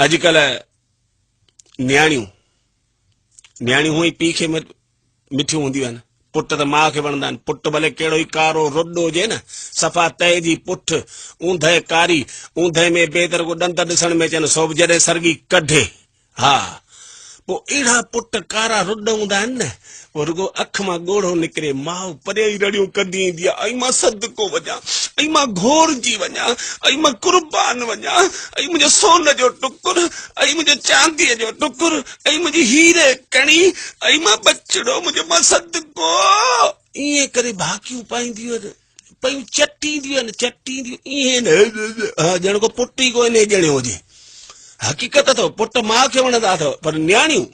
اڄڪلهه نياڻيون نياڻيون هونئن ئي پيء کي مٺيون هونديون آهن پٽ ته ماء کي وڻندا آهن پٽ ڀلي ڪهڙو ئي ڪارو رڏو هجي نه صفا تئي جي پٺ اوندهه ڪاري اوندهه ۾ بي ته رڳو ڏند ڏسڻ ۾ اچن سو به جڏهن سرڳي ڪڍي ها پوء اهڙا پٽ ڪارا رڏ هوندا آهن نه پوء رڳو اک مان ڳوڙهو نڪري ماء پريان ئي رڙيون ڪندي ايندي آهي ۽ مان صدقو وڃان ۽ مان گهورجي وڃان ۽ مان قربان وڃان ۽ منهنجو سون جو ٽڪر ۽ منهنجو چانديء جو ٽڪر ۽ منهنجي هيري ڪڻي ۽ مان ٻچڙو منهنجو مان صدقو. ائين ڪري ڀاڪيون پائينديون آهن، پيون چٽينديون آهن، چٽينديون ائين نه ڄڻ ڪو پٽ ئي ڪو انهيء ڄڻيو هجي. حقيقت اٿو پٽ ماء کي وڻندا اٿو پر نياڻيون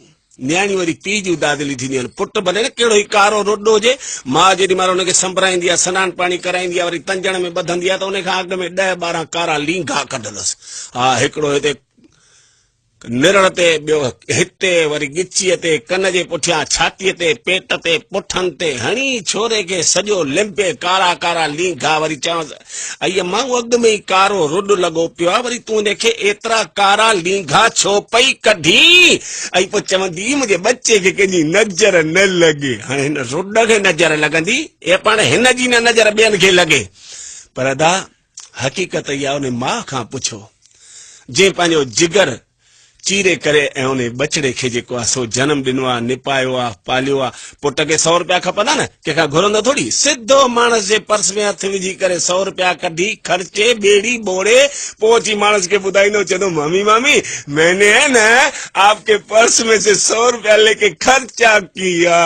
نياڻيون وري پيء جون دادليون ٿينديون آهن. پٽ ڀلي نه ڪهڙو ئي ڪارو رڏو هجي، ماء جيڏي مهل ان کي سنڀرائيندي آهي، سنان پاڻي ڪرائيندي آهي، وري تنجڻ ۾ ٻڌندي آهي ته ان کان اڳ ۾ ڏهه 12 ڪارا لينگها ڪڍندس. ها هڪڙو هتي نرڙ تي، ٻيو هتي، وري ڳچيء تي، ڪن جي پٺيان، ڇاتيء تي، پيٽ تي، پٺن تي، هڻي ڇوري کي سڄو لنبي ڪارا ڪارا لينگها، وري چوانس، ائي امان اڳ ۾ ئي ڪارو رڏ لڳو پيو آ، وري تون هن کي ايترا ڪارا لينگها ڇو پئي ڪڍين؟ ۽ پوء چوندي، منهنجي ٻچي کي ڪنهن جي نظر نه لڳي. هاڻي هن رڏ کي نظر لڳندي، اي پاڻ هن جي نه نظر ٻين کي لڳي. پر ادا! حقيقت اها ان ماء کان پڇو جنهن پنهنجو جگر چيري ڪري ۽ ان ٻچڙي کي جيڪو آهي سو جنم ڏنو آهي، نپايو آهي، پاليو آهي. پٽ کي سئو روپيا کپندا نه، ڪنهن کان گهرندو ٿوري. سڌو ماڻس جي پرس ۾ هٿ وجهي ڪري سئو روپيا ڪڍي، خرچي، ٻيڙي ٻوڙي، پوء اچي ماڻس کي ٻڌائيندو، چوندو مامي مامي مين ني هي نه آپ ڪي پرس ۾ سي سئو روپيا ليڪي خرچا ڪيا.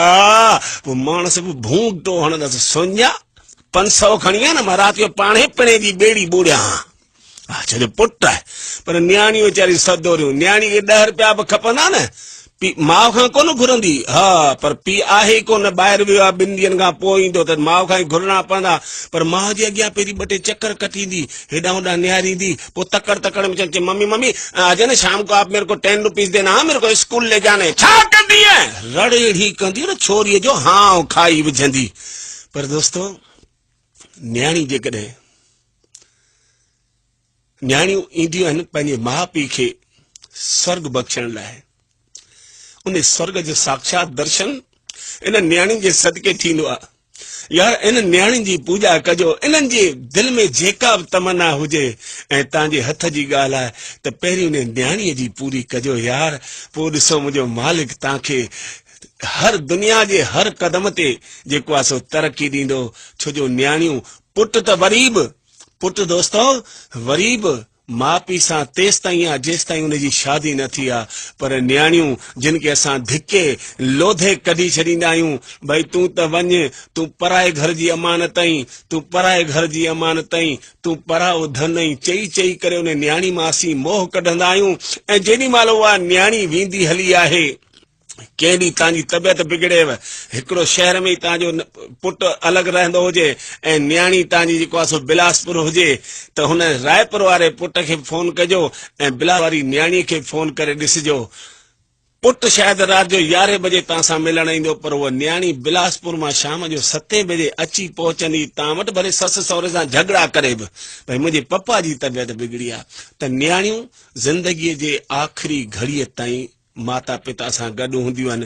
پوء ماڻس به ڀونگٽو هڻندس، سڃا! 500 کڻي آ نه مان رات جو پاڻهي پڻي جي ٻيڙي ٻوڙيان ها. ها ڇو جو پٽ آهي. پر نياڻي ويچاري سدوريون. نياڻي کي 10 رپيا به کپندا نه پي ماء کان ڪونه گهرندي. ها پر پي آهي ئي ڪونه ٻاهر ويو آهي ٻن ڏينهن کان پوء ايندو ته ماء کان ئي گهرڻا پوندا. پر ماء جي اڳيان پهرين ٻه ٽي چڪر ڪٽيندي هيڏانهن هوڏانهن نهاريندي پوء تڪڙ تڪڙ ۾ چوندي ممي ممي آج نه شام ڪو آپ ميري ڪو ٽين روپيز دينا ها ميري ڪو اسڪول لي جانا هي. ڇا ڪندينء؟ رڙ اهڙي ڪندي نه ڇوريء جو هانء کائي وجهندي. پر دوستو نياڻي جيڪڏهن نياڻيون اينديون آهن پنهنجي ماء پيء کي سورگ بخشڻ لاء ان سورگ جو ساکشات درشن ان نياڻين جي صدقي ٿيندو آهي يار ان نياڻين جي پوڄا ڪجو انهن جي دل ۾ جيڪا به تمنا هجي ۽ تان جي هٿ جي ڳالهه آهي ته پهرين ان نياڻي جي پوري ڪجو يار پوء ڏسو منهنجو مالڪ تان کي هر دنيا جي هر قدم تي جيڪو آهي سو ترقي ڏيندو ڇو جو نياڻيون پٽ ته وري به پٽ دوستو وري به ماء پيء سان تيستائين آ جيستائين ان جي شادي نه ٿي آ پر نياڻيون جن کي اسان ڌڪي لوڌي ڪڍي ڇڏيندا آهيون ڀئي تون ته وڃ تون پرائي گهر جي امانت آهين تون پرائي گهر جي امانت آهين تون پرائو ڌن آهين چئي چئي ڪري ان نياڻي مان اسين موهه ڪڍندا آهيون ۽ جيڏي مهل اها نياڻي ويندي هلي آهي ڪنهن ڏينهن توهان جي طبيعت بگڙيو، هڪڙو شهر ۾ ئي توهان جو پٽ الڳ رهندو هجي ۽ نياڻي توهان جي جيڪو آهي سو بلاسپور هجي ته هن رائپور واري پٽ کي به فون ڪجو ۽ بلاسپور واري نياڻي کي به فون ڪري ڏسجو. پٽ شايد رات جو يارهين بجي توهان سان ملڻ ايندو پر هوء نياڻي بلاسپور مان شام جو ستين بجي اچي پهچندي توهان وٽ ڀلي سس سهري سان جهڳڙا ڪري به ڀئي منهنجي پپا جي طبيعت بگڙي آهي ته نياڻيون زندگيء جي آخري گهڙيء تائين ماتا پتا سان گڏ هونديون آهن.